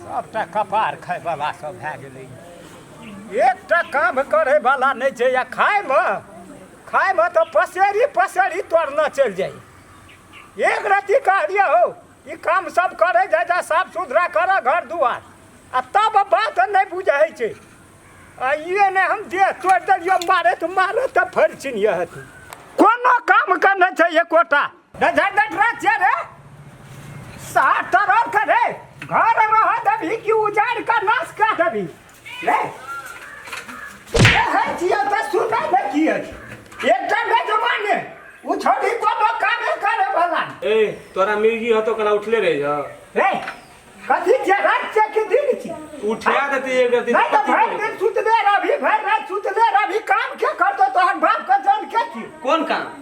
सबटा कपार खायवला सब भए गेलै। एकटा काम करैवला नहि छै आ खायमे खायमे तऽ पसेरी पसेरी तोड़ने चलि जाइ। एक रत्ती कहलियै हौ ई काम सब करै जाइ जा, साफ सुथरा कर घर दुआर, आ तब बात नहि बुझै छै। आ ई नहि हम देह तोड़ि देलियै, मारैत मारैत तऽ फरि चिन्हिए हेतै। कोनो काम के नहि छै एकोटा। नजर डटरा छियै रे सात तरह के रे, घर रह देबही कि उजाड़ि कऽ नाश कए देबही रे? रहै छियै तऽ सुनै नहि की अछि एकटा मेजबाने ओ छोड़ी कोनो कामे करे वाला। ए तोरा मिर्गी हतो कना उठले रह जा रे? कथी छियै, राति छियै कि दिन छी? उठा देती एक रत्ती। नहि तऽ भरि दिन सुतले रहबी, भरि राति सुतले रहबी, काम के करतो? तोहर बाप के जान के छी। कोन काम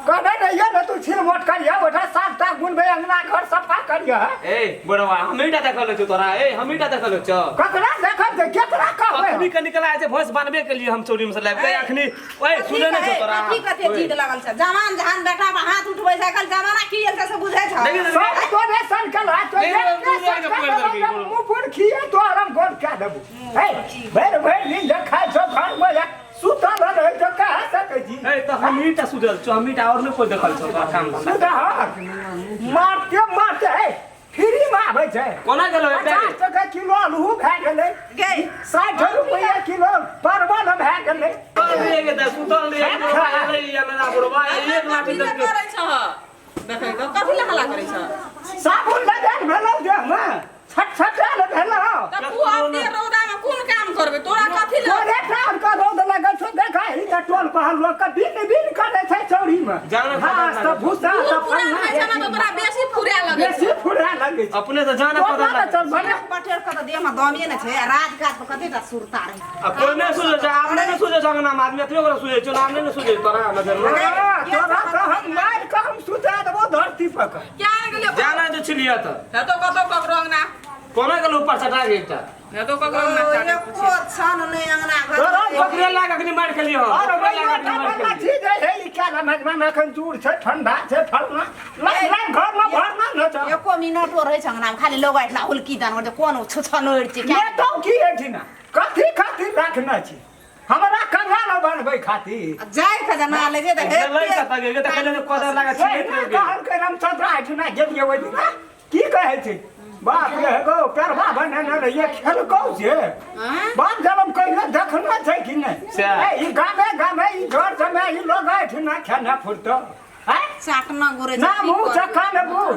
कहने रहियै ने तू छिल मोट करिया, ओठा साग ताग बुनबै, अंगना घर सफा करिया। ए बड़वा हमीटा देखल छौ तोरा। ए हमीटा देखल छौ। ककरा देखल छै, केकरा कहबै? अखनी के निकला छै भैंस बानबे के लिए हम चौरी में से लाबि के अखनी। ओए सुने नै छौ तोरा? कथी कथी जीत लगल छै? जवान जहान बेटा पर हाथ उठबै छै, आइकाल्हि जमाना की एल छै से बुझै छौ? सब तोरे सन के ला तो मुंह पर खिए तो आराम गोल कह देबू। हे भरि भरि दिन जे खाइ छौ घर में या सुतल रहै छौ, कह सकै छी? ए त हमीटा सुधल छौ, हमीटा और नै कोई देखल छौ तोरा काम धंधा। सुधर मारते मारते हे फ्री में आबै छै। कोना गेलो? 50 टका किलो आलू भए गेलै। गै 60 रुपैआ किलो परवल भए गेलै। सुतल एक लाठी कथी करै छह? देखै तऽ कथी लए हल्ला करै छह? साबुन लगायल भेलौ देहमे, छटछटायल भेलौ। तऽ तू अपने रौदामे कोन काम करबै? तोरा कथी लए? तोरे टाल के रौद लगै छौ। देखा ही तऽ टोल पहल लोक के बिन बिन करै छै चौरी में। जाना घास तऽ भूसा बूढ़ तऽ पुरान फलना होइ छै ने तऽ तोरा बेसी फुरा लगै छै। बेसी फुरा लगै छै। अपने से जाना तोरा पता ने चल भने पटेर के तऽ देहमे दमे नहि छै आ राज काज पर कतेटा सुरता रहै। आ कोई नहीं सुझे छै, आब नहीं सुझे छै। अंगना में आदमी अथियो ओकरा सुझे छै, आब नहीं सुझे तोरा नजर में। हाँ, तोरा तऽ हम मारि कऽ हम सुता देबो धरती पर के। क्या गेलियै? जाना जो छिलिया त हेतो कतौ ककरो अंगना। कोना गेल ऊपर चटा के एकटा हेतो ककरो अंगना चाटे एको क्षण नहि अंगना घर तोरा बकरे लाग अखनी मारि खेलियो। और वही वाला चीज है ई क्या मजमा एखन दूर छै, ठंडा छै, फलना लाइन लाइन घर में भरना न छै। एको मिनटो रहै छै अंगना में खाली लोग एठना हुलकी दान जे कोन छुछनोर छै। ये तो की एठिना कथी खातिर रखने छी? हमरा कंगाल बनबै खातिर जाय के जना ले जे तऽ गेलै कतऽ गेलै? तऽ कहले कदर लागे छिलैत रहि गेलै। कहलकै रामचंद्र एठिना गेलियै ओहि दिना, की कहै छै? बाप रे गो पेरवा बनेने रहियै, खेलकौ से बाप जनम कहियो देखना छै कि नहि? सएह। ए, ई गामे गामे ई घर सबमे ई लोग एठिना खेने फुरतो आँय? चाटना गुरे ना मुँह से कान बुझ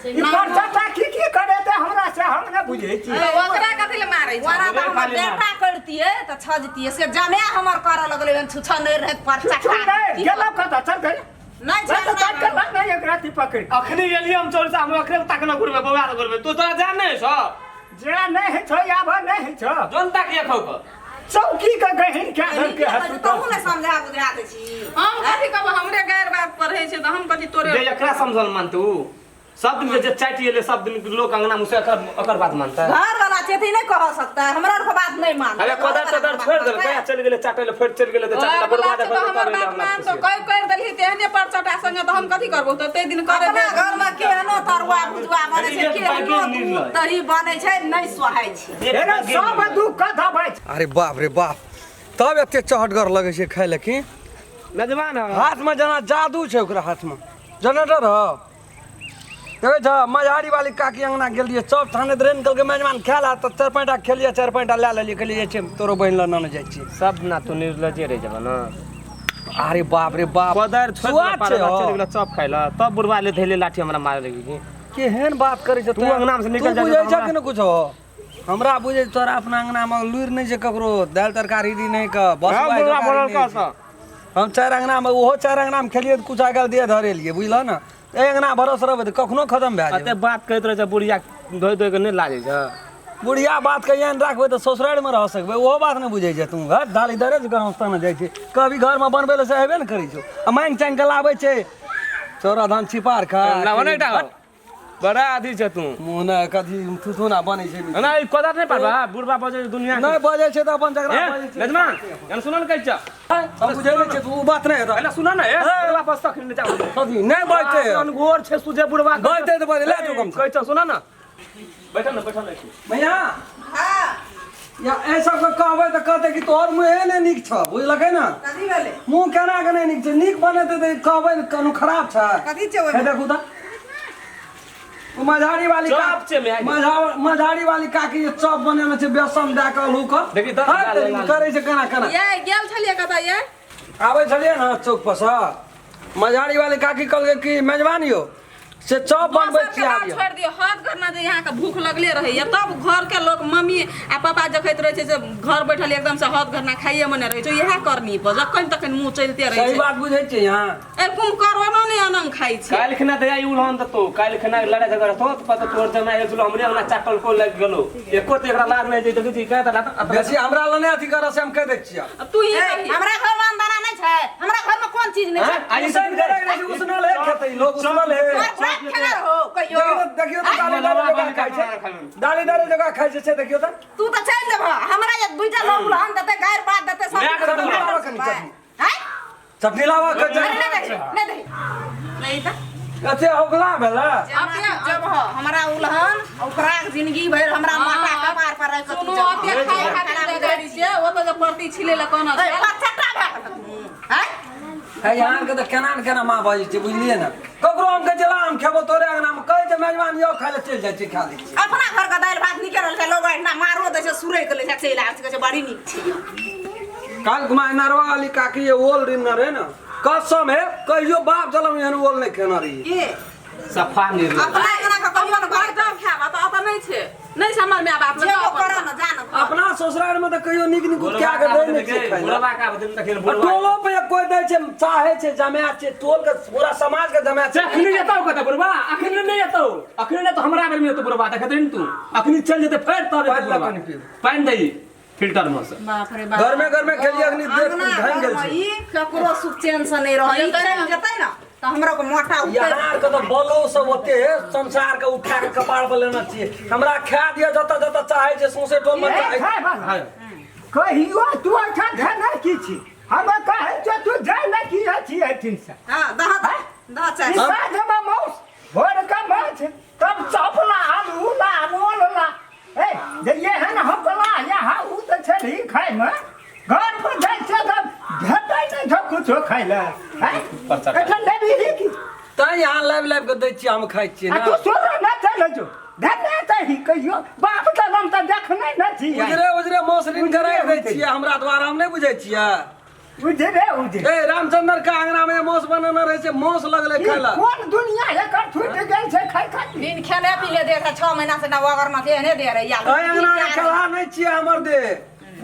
ई परचाटा की की करे ते हमरा से हम नहि बुझै छी। तऽ ओकरा कथी लए मारै छै? ओरा तऽ हमर बेटा करतियै तऽ छजतियै, से जमे हमर करऽ लगलै छुछनोर रहै पर चुप चटा नहि गेलौ कतऽ? चल गेल नहि छै। तऽ काट के ला नहि एक राति पकड़ अखनी गेलियै हम चोर से, हम अखने ताकना घुरबै, बौआ घुरबै। तू तोरा जान नहीं छौ? जे नहि होइ छौ, आब नहि होइ छौ। जोन ताकिए खौ के चौकी के गहिन क्या धर के हंसू। तहु ने समझा बुझा दै छी। हम कथी कहबो? हमरे गैर बात पर रहै छै तऽ हम कथी तोरे जे एकरा समझल मानतू? सब दिन के जे चाटि एलै सब दिन लोक अंगना मुसे एकर बात मानतै? घर वाला चेती नहीं कह सकता है, हमरा आर के बात नहीं मानता। अरे कोदर तोदर छोड़ देलकै आ चलि गेलै चाटै लए, फेर चलि गेलै तऽ चाटै लए। बला बर्बाद छै तऽ हमर बात मान तऽ कहि करि देलही तेहने पर चटा संगे तऽ हम कथी करबो? तऽ ताहि दिन करे अपना घर में केहनो तरुआ भुजुआ बनै छै, केहनो दूध दही बनै छै, नहीं सोहाइ छै। एना सब दुख के दबाइ छै। अरे बाप रे बाप, तब एते चहटगर लगै छै खाय लए की मेजबान हँ। हाथमे जेना जादू छै ओकरा हाथमे, जनरेटर ह देखै छ। मझारी वाली काकी अंगना गेल रहियै, चॉप छानैत रहै ने, कहलकै मेजबान खाय ला, तऽ चारि पाँचटा खेलियै, चारि पाँचटा लए लेलियै। कहलियै जे छै तोरो बहिन लए नेने जाइ छियै। सब ना तू निर्लजे रहि जेबह ने। अरे बाप रे बाप, कोदारि छोड़ि स्वाद छै चलि हौ। गेलै चॉप खाय लए, तब बुढ़वा ले धैले लाठी हमरा मारे लगी की। केहन बात करै छै तू अंगना से निकल तू जा बुझै तऽ छ कि नहि कुछो? हमरा बुझै तोरा अपना अंगना में लुरि नहि छै ककरो, दालि तरकारी दी नहि के बस हाँ, वएह बुढ़वा जोगारी बोलल नहि छै। हम चारि अंगना में, ओहो चारि अंगना में खेलियै तऽ कुछ आइ देह धरेलियै, बुझलह ने? एहि अंगना भरोस रहबै तऽ कखनो खतम भए एते जेबै। बात कहैत रहै छै बुढ़िया, धोइ धोइ के नहि लाजै छै? बुढ़िया बात के एहन राखबै तऽ ससुरारिमे रह सकबै, ओहो बात नहि बुझै छै तू। घर दालि इधरे से गरम ताना जाइ छै, कभी घरमे बनबै लए से हेबे ने करै छौ आ माँगि चाँगि के लाबै छै चौरा धान छिपार खा। लाबऽ ने एकटा हौ। बड़ा अथी छै तू। मुँह ने कथी थुथुना बनै छै। ना ई कोदार नहि पारबा, बुढ़बा बजै छै दुनिया के। नहि बजै छै तऽ अपन जकरा ए, बजै छै। मेजबान एहन सुन ने कहै छ। हम बुझै नहि छियै, ओ बात नहि हेतौ। एना सुन ने, ए बुढ़बा बस तखन नहि जाउ। कथी नहि बजतै? अनघोर छै सुझे बुढ़बा। बजतै तऽ बजै, लए जो कम। कहै छ सुन ने। बैठल ना बैठल ना भैया हां या एहि सबके कहबै तऽ कहतै कि तोहर मुँहे नहि नीक छौ बुझलकै ने कथी भेलै मुँह केना के नहि नीक छै नीक बनेतै तऽ कहबै ने कोनो खराब छै कथी छै ओहिमे? हे देखू तऽ ओ मझारी वाली चॉप छै माय। मझारी वाली काकी जे चॉप बनेने छै बेसन दए कऽ आलू के देखी तऽ, हँ, लाल, लाल। करै छै केना केना ये गेल छलियै कतऽ ये आबै छलियै ने चौक पर सँ मझारी वाली काकी कहलकै कि मेजबान यौ से चॉप बनबै दोसर के छियै बात आबियौ छोड़ि दियौ हद करना जे अहाँके भूख लगले रहैया तब घर के लोक मम्मी आ पापा जखैत रहै छै से घर बैठल एकदम से हद घरना खाइए मने रहै छै इएह करनी पर जखन तखन मुँह चलिते रहै सही छै बात बुझै छियै यहाँ ए कुम्भकर्णो नहि अनंग खाइ छै काल्हि खिना दया ई उलहन देतौ काल्हि खिना लड़ाइ झगड़ा हेतौ तऽ पता तोहर जमाइ आयल छलौ हमरे अंगना चाटल को लागि गेलौ एको तऽ एकरा लाज नहि जे देखै छी कहै तऽ बेसी हमरा लग नहि अथी करऽ से हम कहि दै छियै अब तू ही ए, रही। हमरा घर में अंदाना नहीं छै हमरा घर में कोन चीज नहीं छै आइ उसन करे रहै छै, उसनल है खेतै लोग उसनल है तोहर बाप खेना रहो कहियो देखियौ तऽ- देखियौ तऽ दाली दाली जगह खाइ छै दाली दाली जगह खाइ छै से देखियौ तऽ तू तऽ चलि देबह हमरा जे दुईटा लोग उलहन देतै गारि बात देतै सब मायके चटनी लाबऽ कनी चटनी हैं चटनी लाबऽ अरे कनी नहीं दही नहीं दही नहीं तऽ अथे होगला भेला अपने जब हो हमरा उलहन ओकरा जिंदगी भरि हमरा माथा कपार पर रहि कऽ सुनू तू जब ओते खाइ खातिर लगाड़ी छै ओ तऽ जे परती छिले लए कोना ए, छै पछट्टा भए गेल तू हैं है यहाँ के तऽ केना ने केना माँ बजै छै बुझलियै ने ककरो हम कहै छै ला हम खेबो तोरे अंगनामे कहै छै मेजबान यौ खाइ लए चलि जाइ छै खा लै छै अपना घर के दालि भात नीके रहल छै लोग एहिना मारो दै छै सुरैक लै छै चलि आबै छै कहै छै बड़ी नीक छै यौ। काल घुमा नरवा वाली काकी ये ओल रिन रहे ना कसम है कहियो बाप जलम एहन ओल नहीं खेना रही के सफा निर्णय अपना अंगना के कहियो ने घर जाउ खायब तऽ एतऽ नहि छै नहि छै हमर माय बाप जे कर न जा न अपना ससुराल में तो कहियो नीक नीक क्या के दै नहीं छै खाइ ला। बुढ़वा का बदल तखन आ बुढ़वा टोलो पे कोई दै छै चाहे छै जमाए छै टोल के पूरा समाज के जमाए छै अखनी एतौ कतऽ बुढ़वा अखनी नहि एतौ अखनी नहि तऽ हमरा बेर में एतौ बुढ़वा देखत रही ने तू अखनी चल जेतै फेर तब एतौ पानि लऽ बुढ़वा कऽ नि पीब। पानि दही फिल्टर में से बाप रे बाप घर में घर में खेलिए अग्नि देख अंगना ढंग गेल घरमे छै ई ककरो सुख चैन से नहीं रहै ई चलि जेतै ने तऽ हमरो के मोटा उतरि यहाँ के तो बलो सब ओते संसार के उठा के कपार पर लेना चाहिए हमरा खा दिया जतऽ जतऽ चाहे छै सौंसे टोल में चाहे खाय बाला कहियो तू अच्छा खाना की छी हम कहै छौ तू जाय ना की छी एहिठिन से हां दह दह दह ई चाहे साँझमे माउस भोर के माछ तब चपला आलू ला मोल ला ए जे एहन हपला यहाँ उ तऽ छलही खायमे घर पर जाइ छै तऽ भेटै नहि छौ कुछो खाय लए हैं? एखन लेबही की तैं यहाँ लाबि लाबि के दै छियै हम खाइ छियै आ ना तू सोरो न चल जो धन्य तही कहियो बाप तऽ हम तऽ देखने न छी उजरे उजरे मांस ऋण कराय दै छियै हमरा द्वारा हम नहि बुझै छियै उजरे उजरे ए रामचंद्र के अंगना में मांस बनेने रहे छै मांस लगले ई खाय ला कोन दुनिया एकर छूटि गेल छै खाय खातिर बिन खेले पीले देख 6 महीना से ना वगर ना एहने दे रहे यार एहि अंगना के खेलहा नहि छियै हमर देह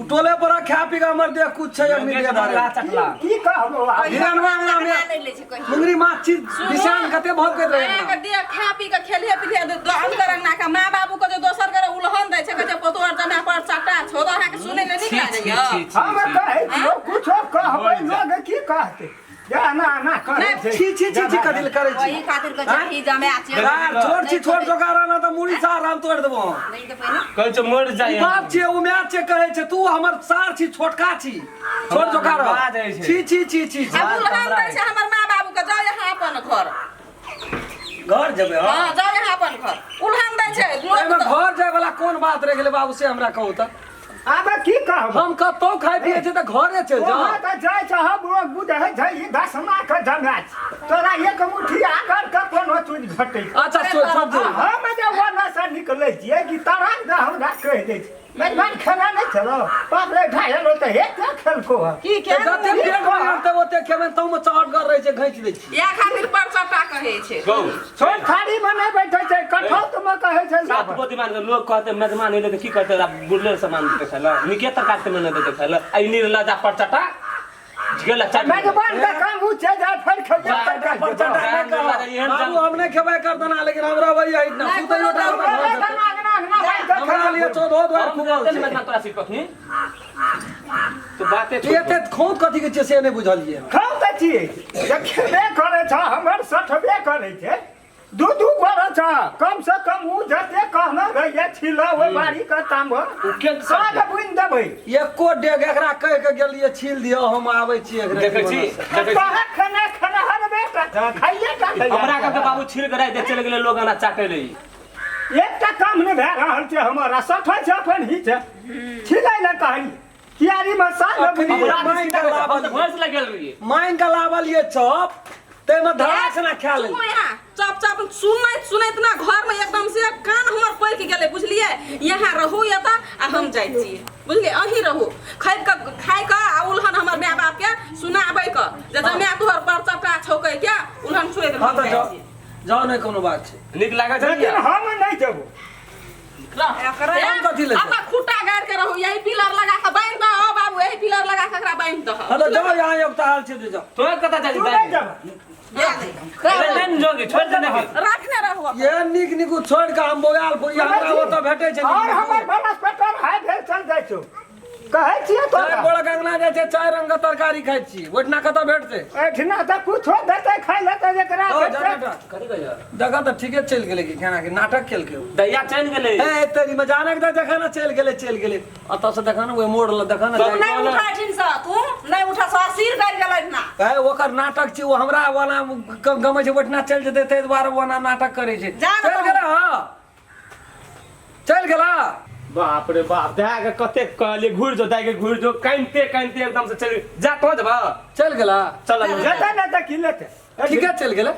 उ टोले पर खा पी के हमर देह कुछ छै अग्नि देह धारे चकला की कहबो आब? हिरणवा अंगना में नहीं ले छै कहियो मुंगरी माछ छी बिसान कते भौंकैत रहे अहाँके देह खा पी के खेलिए पिलिए हुनकर अंगना के माय बाबू के जे दोसर के उलहन दै छै कहै छै पोतो आर जमा पर चटा छौ तऽ अहाँके सुनै लए नीक लागैया हम कहै छियौ कुछो कहबै लोग की कहतै जे एना एना करै छै छी छी छी छी कथी लए करै छी वही खातिर कहै छै ई जमा छै यार छोड़ छी छोड़ जोगार ना तऽ मुड़ी सार हम तोड़ देबो नहीं तऽ पहिने कहै छै मर जाइ बाप छियै उम्याद छै कहै छै तू हमर सार छी छोटका छी छोड़ जोगार हमरा जाइ छै। छी छी छी छी छी। आ उलहन दै छै हमर माय बाबू के जाउ यहाँ अपन घर घर जेबै हँ हँ जाउ यहाँ अपन घर उलहन दै छै लोक एहिमे तऽ- घर जाय वाला कोन बात रहि गेलै बाबू से हमरा कहू तऽ आब की कहब हम कतौ खाइ पियै छी तऽ घरे चलि जाउ वहाँ तऽ जाइ छह लोग बुझै छै ई दसमा के जमा छै तोरा एक मुट्ठी आगर के कोनो चीज घटै छै। अच्छा छोड़ छोड़ दे हम जे ओना से निकलै छियै कि तोरा ने हमरा कहि दै छै मेजबान खाना नहि खेलो बाप रे ढाई एलो तऽ हे क्या खेलको है की तऽ जते के पेट भरतै ओते खेबै तहूमे चहटगर रहै छै घैंच दै छी इएह खातिर परचटा कहै छै गौ छोट थारी मे नहि बैठे छै कठौत मे कहै छै सात लाबऽ। गो दिमाग के लोग कहते मेजबान एले तऽ की करते आब बुढ़ले सामान देते खाय लए नीके तरकारी तऽ नहि देते खाय लए आ ई निर्लज्जा परचटा गेल चाट मेजबान के काम उ छै जे फेर खेलियै तरकारी परचटा नहि कहब। बाबू हम नहि खेबै करदना लेकिन हमरा वही है इतना सुतैयो टाइम पर घर जेतै। हमरा लिए चौदहो द्वार हम खुगल देते ने छै मेजबान तोरा सीट कखनी तो बाते छोड़ एते खोत कथी के छियै से नहि बुझलियै खाउ तऽ छियै जे खेबे करै छ हमर सठबे करै छै दू दू गोरे छ कम से कम उ जते कहने रहिए छिल ओहि बाड़ी के ताम उ के साग बुनि देबै एको डेग एकरा कहि के गेलियै छील दियौ हम आबै छी एकरे देखै छी देखै छी कहे खाना खाना हरबे टा खाइए टा हमरा कहके बाबू छील के राखि दे चलि गेलै लोग अना चाकै ले एकटा काम नहि भए रहल छै हमर आ सठै छै अपन ही छै छिलै लए कहली कियारी मे साल अखनी मांगि कऽ हम लाबल तऽ भैंस लग गेल रहियै मांगि कऽ लाबल ये चॉप ताहिमे धड़ा से ना खा ले सुनू यहाँ चप चप सुनैत सुनैत ना घर में एकदम से कान हमर पकि गेलै बुझलियै यहाँ रहू एतऽ आ हम जाइ छियै बुझलियै अहीं रहू खैब कऽ खाइ कऽ आ उलहन हमर माय बाप के सुनाबै कऽ जे जमाए तोहर पर चपटा छौकै के उलहन सुनैत हाँ हम तऽ जाइ जाओ छियै जाओ नहि कोनो बात छै नीक लागै छै लेकिन हम नहि जेबो हम कथी ले अपना खुट्टा गाड़ के रहू यही पिलर लगा के बांधि दह ओ बाबू यही पिलर लगा के एकरा बांधि दह हाँ तऽ जाओ यहाँ एक हाल छै तऽ जाओ तोरा कतऽ जाइ तू नहि जेबो नहि जोगे छोड़ दे नहीं रखने रहू अपन। ये नीक नीक छोड़ के हम बोगाल पुरिया हमरा ओतऽ भेटै छै और हमर भला पेटर हाय भेल चल जाइ छौ कहै छियै चारि तोरा गोड़ा के अंगना जाइ छै चारि रंग के तरकारी खाइ छी ओहिठिना कतऽ भेटतै एहिठिना तऽ कुछो देतै खाइ लेतै जेकरा ओ, भेटतै। जनरेटर। कथी कहियो देखऽ तऽ ठीके चलि गेलै कि केना कि नाटक केलकै ओ। दैया चलि गेलै ए तेरी में जाने के देखा ना चलि गेलै चलि गेलै ओतऽ से देखा ना ओहि मोड़ लग देखा ना तू नहीं उठा ठिन से तू नहीं उठा सो सिर गड़ गेलै ना ए ओकर नाटक छी ओ हमरा वाला गमै छै ओहिठिना चलि जेतै ताहि दुआरे ओना नाटक करै छै जा ना चलि गेलै हँ चलि गेला बाप रे बाप दाय के कतेक कहलिए घुरि जो दाय के घुरि जो कानिते कानिते एकदम से चलि जा तो जबा चलि गेला चल जेतै ने तऽ की लेतै ठीके चलि गेलै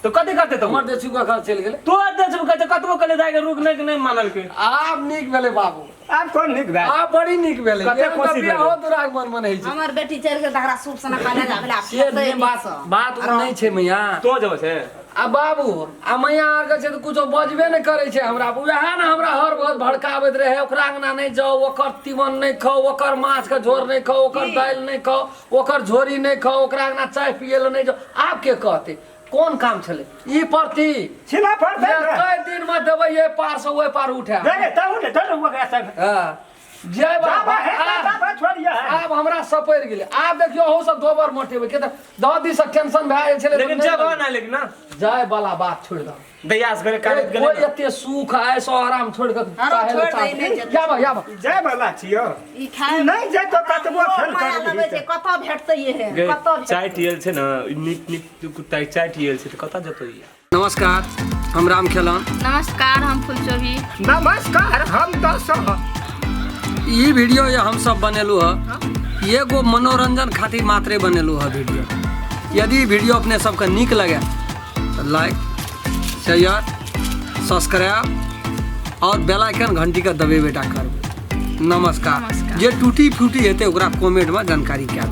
तो कथी करते तो हमर देसी का चलि गेलै तो देश कहते कतबो कहले दाय के रुक नहीं नहीं मानल के आब नीक भेलै बाबू आब कोन नीक भेल आब बड़ी नीक भेलै कते एहन तऽ खुशी बियाहो भेलै। दुरागमन मन होइ छै हमर बेटी चलि गेल तकरा सूप सना खाले जाबे आब से खेतै नहि बात नीकसँ। बात ओ नहि छै मैया तो जब छै आ बाबू आ मैया आरके छै तऽ कुछो बजबे नहि करै छै हमरा उएह ने हमरा हर वक्त भड़काबैत रहै ओकरा अंगना नहि जाउ ओकर तीमन नहि खाउ ओकर माछके झोर नहि खाउ ओकर दालि नहि खाउ ओकर झोरी नहि खाउ ओकरा अंगना चाय पियै लए नहि जाउ आब के कहतै कोन काम छलै ई प्रति छिला पड़तै ने कई दिन मे देबै एहि पार से ओहि पार उठा रे तहु ने चलू ओकरा संग हँ जय जाबा बाबा हे जाबा छोड़िया आब हमरा सपरि गेलै आब देखियौ अहूँ सब दोबर मोटेबै के तऽ दस दिनसँ टेंशन भए जाइ छलै लेकिन जब ना लेकिन ना जाय वाला बात छोड़ि दऽ दैया से करे कानत गेलै कोई ना। एते सुख ऐसो आराम छोड़ि कऽ आराम चाहे छोड़ि चाहे- दै नहि जेतै। याबऽ याबऽ जाय वाला छियो ई खाय नहि जेतो कतबो खेल माया कर लगै छै कतऽ भेटतै इहे गे, कतऽ भेटतै चाय टियल छै ने ई नीक नीक कुत्ता चाय टियल छै तऽ कतऽ जेतौ ई नमस्कार हम राम खेलन नमस्कार हम फुलचोभी नमस्कार हम दस ई वीडियो ये हम सब बनेलू है एगो मनोरंजन खातिर मात्रे बनेलू है वीडियो। यदि वीडियो अपने सबके नीक लगे तो लाइक शेयर सब्सक्राइब और बेल आइकन घंटी के दबेबे टा करबै। नमस्कार। नमस्कार। जे टूटी फूटी हेतै ओकरा कमेंट में जानकारी कए देबै।